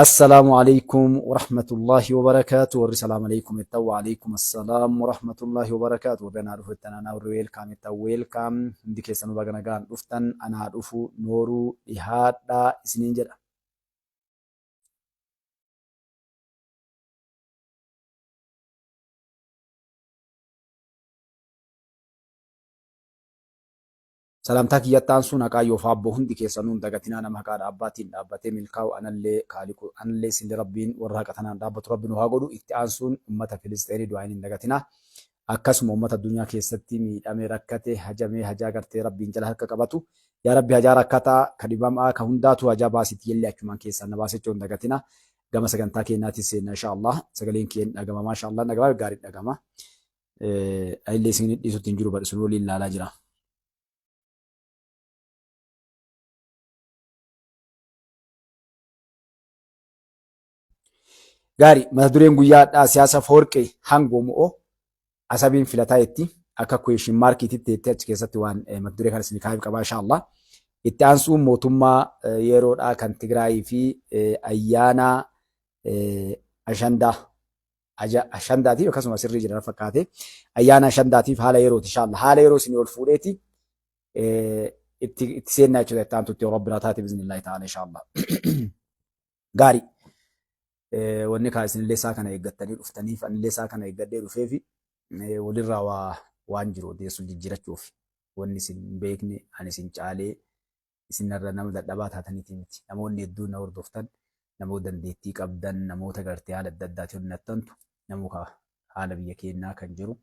Assalaamu alaikum warahmatullahi wabarakaatu. Warri salaam alaikum jettan, wa alaikum assalaam warahmatullahi wabarakaatu. Warri anaa dhufu jettan, anaa warri welcome jettan, welcome. Hundi keessanuu baga nagaan dhuftan. Anaa dhufu, nooruu dhihaadhaa isiniin jedha. Salaamtaa kiyyatti aansuun haqaa yoof aabboo hundi keessanuu hin dagatinaa. Nama haqaa dhaabbaatiin dhaabbatee milkaa'u anallee kaaliqu anallee isinillee Rabbiin warra haqa tanaan dhaabbatu Rabbi nu haa godhu. Itti aansuun ummata Filisxeenii du'aayin hin dagatinaa. Akkasuma ummata addunyaa keessatti miidhame, rakkate, hajamee hajaa gartee Rabbiin jala harka qabatu, yaa Rabbi hajaa rakkataa ka dhibamaa ka hundaatuu hajaa baasii tiyyallee achumaan keessaan na baasechuu hin dagatinaa. Gama sagantaa keennaatiin seenna inshaa Allah. Sagaleen kiyya hin dhagama, maasha Allah, dhagama, gaarii dhagama. Anillee isin dhiisutti hin jiru, bar isin waliin laalaa jira. Gaari, mata dureen guyyaa hadhaa siyaasa foorqee hangoo mo'oo Asabiin filataa jetti, akka question markiititti jettee achi keessatti waan mata duree kana isin kaa'eef qabaa insha Allah. Itti aansuun mootummaa yeroodhaa kan Tigraayii fi ayyaana Ashandaa Ashandaatiif akkasuma sirrii jira fakkaate, ayyaana Ashandaatiif haala yerooti insha Allah. Haala yeroo isin ol fuudheeti itti seennaa jechuudha itti aantutti, yoo Rabbi taate, biiznillaahi ta'ala insha Allah. Gaarii. Wanni kaa isinillee isaa kana eeggattanii dhuftaniif, anillee isaa kana eeggadhee dhufeefi, walirraa waa waan jiru odeessuu jijjiirachuuf. Wanni isin hin beekne, ani isin caalee isinirra nama dadhabaa taataniiti miti. Namoonni hedduun na hordoftan namoota dandeettii qabdan, namoota gartee haala adda addaatiin honnattantu namoota haala biyya keenyaa kan jiru.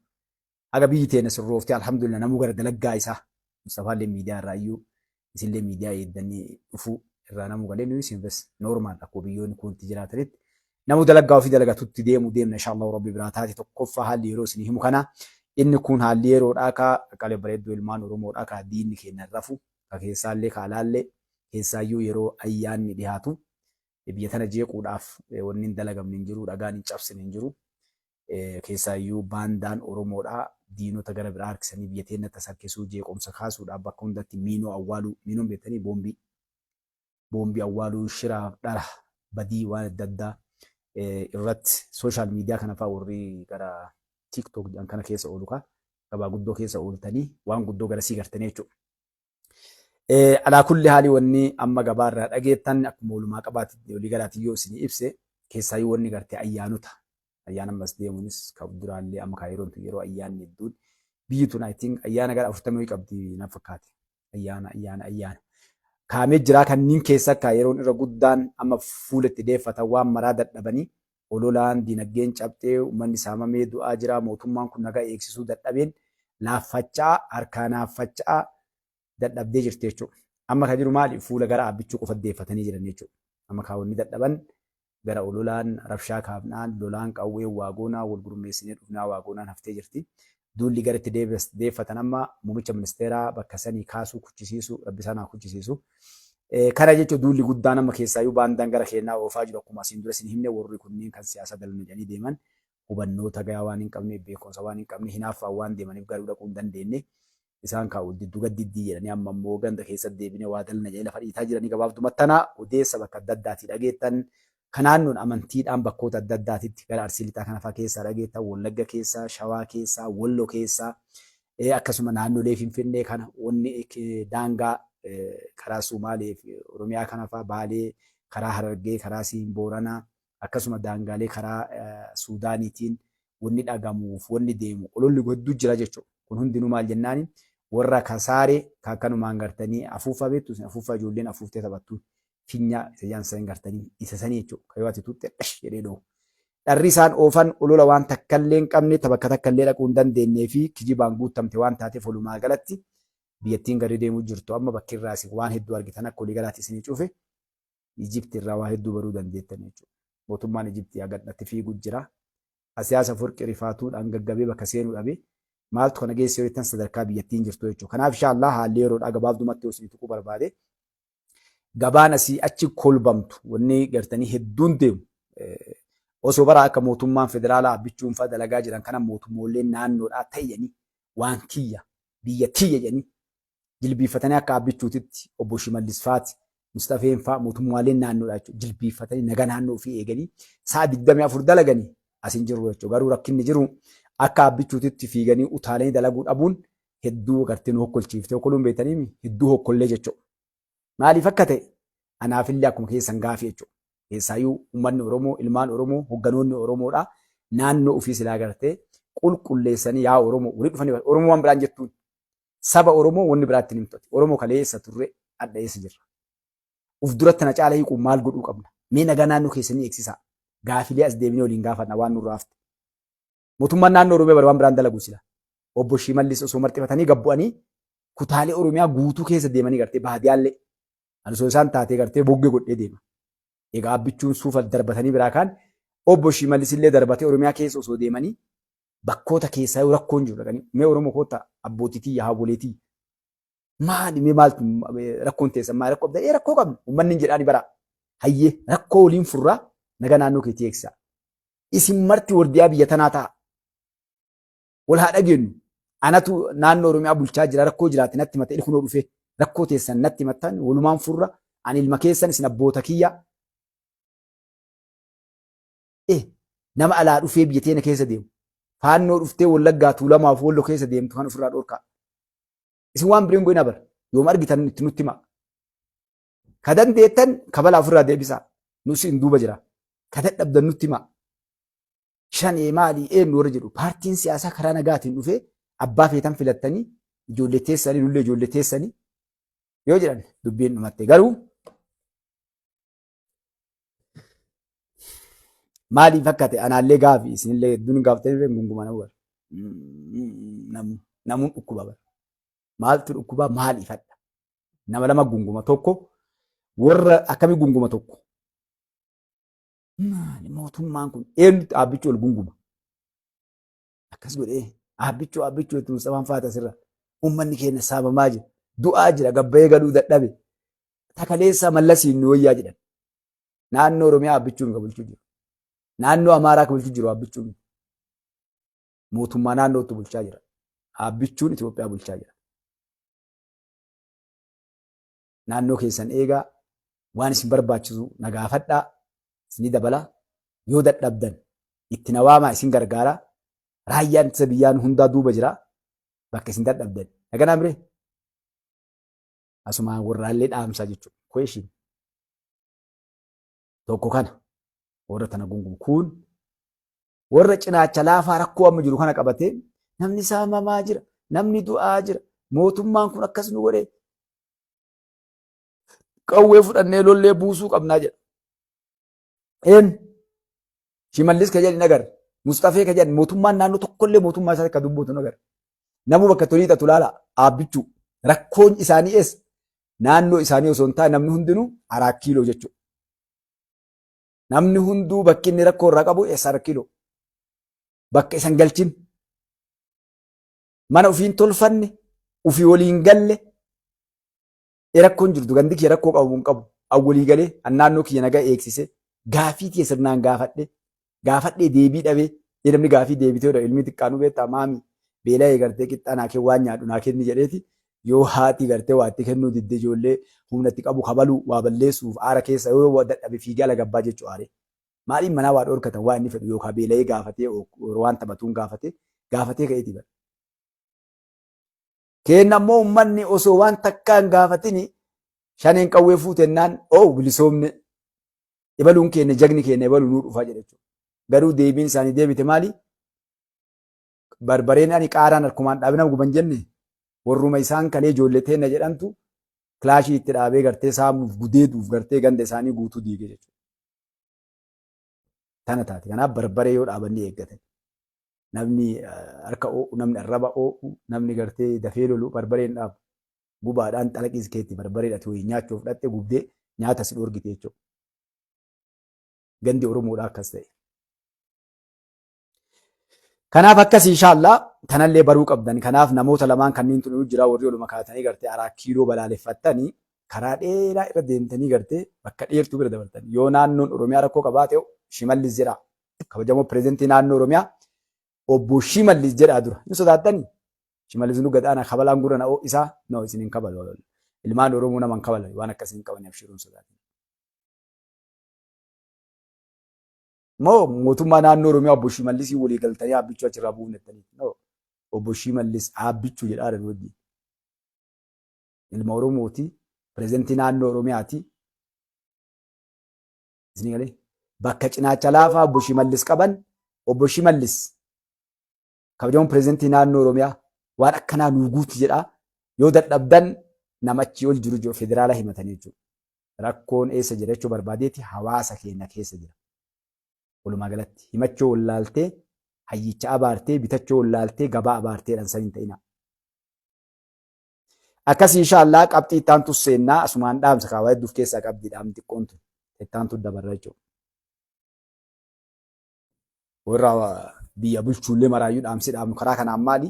Haga biyyi teenya sirrooftee, alhamdulillah, namuu gara dalaggaa isaa Mustafaallee miidiyaa irraa iyyuu isinillee miidiyaa eeddanii dhufuu irraa namuu galee, nuyi isin normal akkuma biyyoonni kun itti jiraatanitti namuu dalaggaa ofii dalagatutti deemu deemna insha Allah Rabbi biraa taate. Tokkoffaa, haalli yeroo isinii himu kana, inni kun haalli yeroodhaa ka qaqqalee bareedduu ilmaan Oromoodhaa ka diinni keenya rafu ka keessaallee ka alaallee, keessaayyuu yeroo ayyaanni dhiyaatu biyya tana jeequudhaaf wanni hin dalagamne hin jiru, dhagaan hin cabsine hin jiru. Keessaayyuu baandaan Oromoodhaa diinota gara biraa harkisanii biyya teennatti as harkisuu, jeequmsa kaasuudhaaf bakka hundatti miinoo awwaaluu, miinoon beektanii, boombii, boombii awwaaluu, shiraaf dhara badii waan adda addaa irratti social media kana fa'aa, warri gara TikTok jedhan kana keessa oolu, kaa gabaa guddoo keessa ooltanii waan guddoo garasii gartanii jechuudha. Alaa kulli haali, wanni amma gabaa irraa dhageettan akkuma walumaa qabaatti walii galaatti yoo isinii ibse, keessaayyuu wanni gartee ayyaanota ayyaana ammas deemuunis kan duraallee amma kaa yeroon tun yeroo ayyaanni hedduun biyyi tun, I think, ayyaana gara 40 qabdi na fakkaate. Ayyaana ayyaana ayyaana kaamee jiraa kanneen keessa akka yeroon irra guddaan amma fuula itti deeffatan waan maraa dadhabanii, ololaan dinagdeen cabxee, uummanni saamamee du'aa jira, mootummaan kun nagaa eegsisuu dadhabeen laaffachaa harkaa naaffachaa dadhabdee jirti jechuudha. Amma kan jiru maali? Fuula gara Abbichuu qofa deeffatanii jiran jechuudha. Amma kaawwanni dadhaban gara ololaan rabshaa kaafnaan, lolaan qawwee waagoonaa wal gurmeessinee dhufnaa waagoonaan haftee jirti. Duulli gara itti deeffatan amma muummicha ministeeraa bakka sanii kaasuu, kuchisiisuu, Rabbi isaan haa kuchisiisu. Kana jechuun duulli guddaan amma keessaayyuu baandaan gara keenyaa oofaa jiru, akkuma asiin dura isin himne, warri kunniin kan siyaasa dalana jedhanii deeman hubannoota gahaa waan hin qabne, beekumsa waan hin qabne, hinaaffaan waan deemaniif garuu dhaquu hin dandeenye. Isaan kaa'u didduga diddii jedhanii amma immoo ganda keessatti deebinee waa dalna jedhanii lafa dhiitaa jiranii. Gabaabdumatti tana odeessa bakka adda addaatii dhageettan kan naannoon amantiidhaan bakkoota adda addaatitti gara Arsii Lixaa kana fa'aa keessaa dhageettan, Wallagga keessaa, Shawaa keessaa, Wallo keessaa, akkasuma naannolee Finfinnee kana, wanni daangaa karaa Sumaalee fi Oromiyaa kana fa'aa, Baalee, karaa Harargee, karaa Siin Booranaa, akkasuma daangaalee karaa Suudaaniitiin wanni dhagamuuf wanni deemu ololli hedduu jira jechuudha. Kun hundinuu maal jennaani, warra kasaare ka akkanumaan gartanii afuuffaa beektu isin, afuuffaa ijoolleen afuuftee taphattu, finyaa isa jaan san gartanii isa sanii jechuudha. Ka yoo ati tuutte dhash jedhee dhohu. Dharri isaan oofan olola waan takkallee hin qabne, ta bakka takkallee dhaquu hin dandeenyee fi kijibaan guuttamte waan taateef, walumaa galatti biyyattiin gadi deemuu jirtu amma bakki irraa isin waan hedduu argitan akka walii galaatti isinii cufe Ijipti irraa waa hedduu baruu dandeettan jechuudha. Mootummaan Ijipti hagadhatti fiiguu jira. Asiyaasa Furqi rifaatuudhaan gaggabee bakka seenuu dhabe. Maaltu kana geesse yoo jettan, sadarkaa biyyattiin jirtu jechuudha. Kanaaf insha Allah haalli yeroodhaa gabaabdumatti yoo isinii tuquu barbaade, gabaan asii achi kolbamtu wanni gartanii hedduun deemu osoo bara akka mootummaan federaalaa Abbichuun fa'aa dalagaa jiran kana mootummooleen naannoodhaa ta'anii waan kiyya biyya tiyya jedhanii jilbiifatanii akka Abbichuutitti obbo Shimallis faati Mustafeen fa'aa mootummaaleen naannoodha jechuudha. Jilbiiffatanii nagaa naannoo ofii eeganii sa'a 24 dalaganii as hin jiru jechuudha. Garuu rakkinni jiru akka abbichuutitti fiiganii utaalanii dalaguu dhabuun hedduu gartee nu hokkolchiiftee hokkoluun beektanii hedduu hokkollee jechuudha. Maaliif akka ta'e anaafillee akkuma keessan gaafii jechuudha. Keessaayyuu uummanni Oromoo, ilmaan Oromoo, hogganoonni Oromoodha naannoo ofii silaa gartee qulqulleessanii yaa Oromoo walii dhufanii Oromoo waan biraan jettuun saba Oromoo wanni biraatti hin himtu. Oromoo kaleessa turre adda eessa jirra. Uf duratti na caala hiiquun maal godhuu qabna? Mee nagaa naannoo keessanii eegsisaa. Gaafilee as deebinee waliin gaafanna waan nurraa hafte. Mootummaan naannoo Oromiyaa bara waan biraan dalagu sila. Obbo Shimallis osoo marxifatanii gad bu'anii kutaalee Oromiyaa guutuu keessa deemanii gartee baadiyaallee ani osoo isaan taatee gartee boggee godhee deema. Egaa abbichuun suufa darbatanii biraa kaan obbo Shimallis illee darbatee Oromiyaa keessa osoo deemanii bakkoota keessaa yoo rakkoon jiru dhaqanii mee Oromoo koottaa abbootii tiyya haawwolee tiyya maali mee maaltu rakkoon teessan maal rakkoo qabda ee rakkoo qabna uummanni hin jedhaani bara hayyee rakkoo waliin furraa naga naannoo keetii eegsisaa isin marti wardiyaa biyya tanaa ta'a wal haa dhageenyu anatu naannoo Oromiyaa bulchaa jira rakkoo jiraate natti mata kunoo dhufe rakkoo teessan natti mattan walumaan furra ani ilma keessan isin abboota kiyya Eh, nama alaa dhufee biyya teena keessa deemu. Faannoo dhuftee Wallaggaa Tuulamaa fi Walloo keessa deemtu kan ofirraa dhorkaa. Isin waan bireen goinaa bara. Yooma argitan itti nutti himaa. Ka dandeettan kabalaa ofirraa deebisaa. Nus hin duuba jira. Ka dadhabdan nutti himaa. Shanee maalii eenyu warra jedhu paartiin siyaasaa karaa nagaatiin dhufee abbaa feetan filattanii ijoollee teessanii nullee ijoollee teessanii yoo jedhan dubbiin dhumatte garuu Maaliif akka ta'e anaallee gaafi isinillee hedduun gaafatanii hin gunguma nama bara. Namuun dhukkuba bara. Maaltu dhukkuba maaliif hadha? Nama lama gunguma tokko warra akkamii gunguma tokko. Maali mootummaan kun eenyutti dhaabbichuu ol gunguma? Akkas godhee dhaabbichuu dhaabbichuu itti Mustafaan faata asirra. Uummanni keenya saamamaa jira. Du'aa jira gabbayee galuu dadhabe. Takaleessaa mallasiin nu wayyaa jedhan. Naannoo Oromiyaa Abbichuun ka bulchuu jiru. Naannoo Amaaraa ka bulchuu jiru Abbichuun. Mootummaa naannootti bulchaa jira. Abbichuun Itoophiyaa bulchaa jira. Naannoo keessan eegaa waan isin barbaachisu na gaafadhaa isinii dabala yoo dadhabdan itti na waamaa isin gargaara. Raayyaan ittisa biyyaan hundaa duuba jira. Bakka isin dadhabdan. Naganaa miree? Asumaan warraallee dhaamsaa jechuudha. Question. Tokko kana warra tana gungumu kun warra cinaacha laafaa rakkoo amma jiru kana qabatee namni saamamaa jira, namni du'aa jira, mootummaan kun akkas nu godhe qawwee fudhannee lollee buusuu qabnaa jedha. Een Shimallis ka jedhan agarra. Musxafee ka jedhan mootummaan naannoo tokkollee mootummaa isaa akka dubbatu hin agarra. Namuu bakka tolii xatu laala aabbichuu rakkoon isaanii eessa naannoo isaanii osoo hin taane namni hundinuu araa kiiloo jechuudha. Namni hunduu bakki inni rakkoo irraa qabu eessa araa kiiloo. Bakka isan galchin mana ofiin tolfanne ofii waliin galle rakkoon jirtu gandi kiyya rakkoo qabu hin qabu. An walii galee an naannoo kiyya nagaa eegsise gaafii tiyya sirnaan gaafadhe gaafadhee deebii dhabee namni gaafii deebitee yoo ilmi xiqqaanuu beektaa maami beela'ee gartee qixxaa naa kenni waan nyaadhu naa kenni jedheeti yoo haati gartee waa itti kennuu didde ijoollee humna itti qabu kabaluu waa balleessuuf aara keessa yoo dadhabe fiigee ala gabbaa jechuu aaree. Maaliin manaa waa dhorkatan waa inni fedhu yookaan beela'ee gaafatee waan taphatuun gaafatee gaafatee ka'eeti bara. Keenna immoo uummanni osoo waan takkaa hin gaafatini shaneen qawwee fuutennaan oo bilisoomne ebaluun keenya jagni keenya ebaluu nuu dhufaa jedha jechuudha. Garuu deebiin isaanii deebite maali? Barbareen ani qaaraan harkumaan dhaabina guban jenne warruma isaan kalee ijoollee teenna jedhantu kilaashii itti dhaabee gartee saamuuf gudeeduuf gartee ganda isaanii guutuu diige jechuudha. Tana taate. Kanaaf barbaree yoo dhaabanii eeggatan. Namni harka oo'u, namni arraba oo'u, namni gartee dafee lolu barbaree hin dhaabu. Gubaadhaan xalaqiis keetti barbareen ati wayii nyaachuuf dhaqxe gubdee nyaata si dhoorgite jechuudha. Gandi Oromoodhaa akkas ta'e. Kanaaf akkas inshaallah tanallee baruu qabdan. Kanaaf namoota lamaan kanneen tun jira warri oluma kaatanii gartee araa kiiloo balaaleffattanii karaa dheeraa irra deemtanii gartee bakka dheertuu bira dabartan. Yoo naannoon Oromiyaa rakkoo qabaate Shimallis jedha. Kabajamoo pireezidantii naannoo Oromiyaa obbo Shimallis jedhaa dura. Hin sodaattanii? Shimallis nu gad aanaa kabalaan gurra na isaa no isin hin kabalu. Ilmaan Oromoo nama hin kabalan waan akkasii hin qaban abshiruun sodaatin. Moo mootummaa naannoo Oromiyaa obbo Shimallisii walii galtanii Abbichuu achirraa buufna jettanii? No. Obbo Shimallis Abbichuu jedhaa jiran wajjin. Ilma Oromooti. Pireezidantii naannoo Oromiyaati. Isin galee? Bakka cinaacha laafaa obbo Shimallis qaban obbo Shimallis kabajamoon pireezidantii naannoo Oromiyaa waan akkanaa nuu guuti jedhaa yoo dadhabdan nama achii ol jiru jiru federaala himatanii jechuudha. Rakkoon eessa jira jechuu barbaadeeti hawaasa keenya keessa jira. Walumaa galatti himachoo wallaaltee hayyicha abaartee bitachoo wallaaltee gabaa abaarteedhaan san hin ta'inaa. Akkas inshaallah qabxii itti aantu seennaa asumaan dhaamsa kaawaa hedduuf keessaa qabdii dhaamni xiqqoon tun itti aantu dabarra jechuudha. Warra biyya bulchuullee maraayyuu dhaamsi dhaamnu karaa kanaan maali?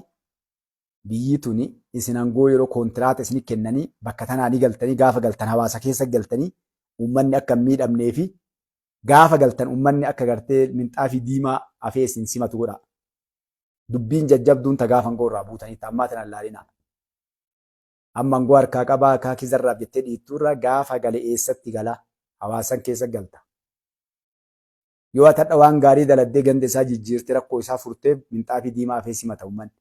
Biyyi tuni isin angoo yeroo koontiraata isini kennanii bakka tanaa ni galtanii gaafa galtan hawaasa keessa galtanii uummanni akka hin miidhamnee fi gaafa galtan uummanni akka gartee minxaafii diimaa afee isin simatu godha. Dubbiin jajjabduun ta gaafa angoo irraa buutanii ta ammaa tana hin laalinaa. Amma angoo harkaa qabaa akaakii zarraaf jettee dhiittuurra gaafa gale eessatti gala hawaasan keessa galta. Yoo ati hadha waan gaarii daladdee ganda isaa jijjiirtee rakkoo isaa furtee minxaafii diimaa afee simata uummanni.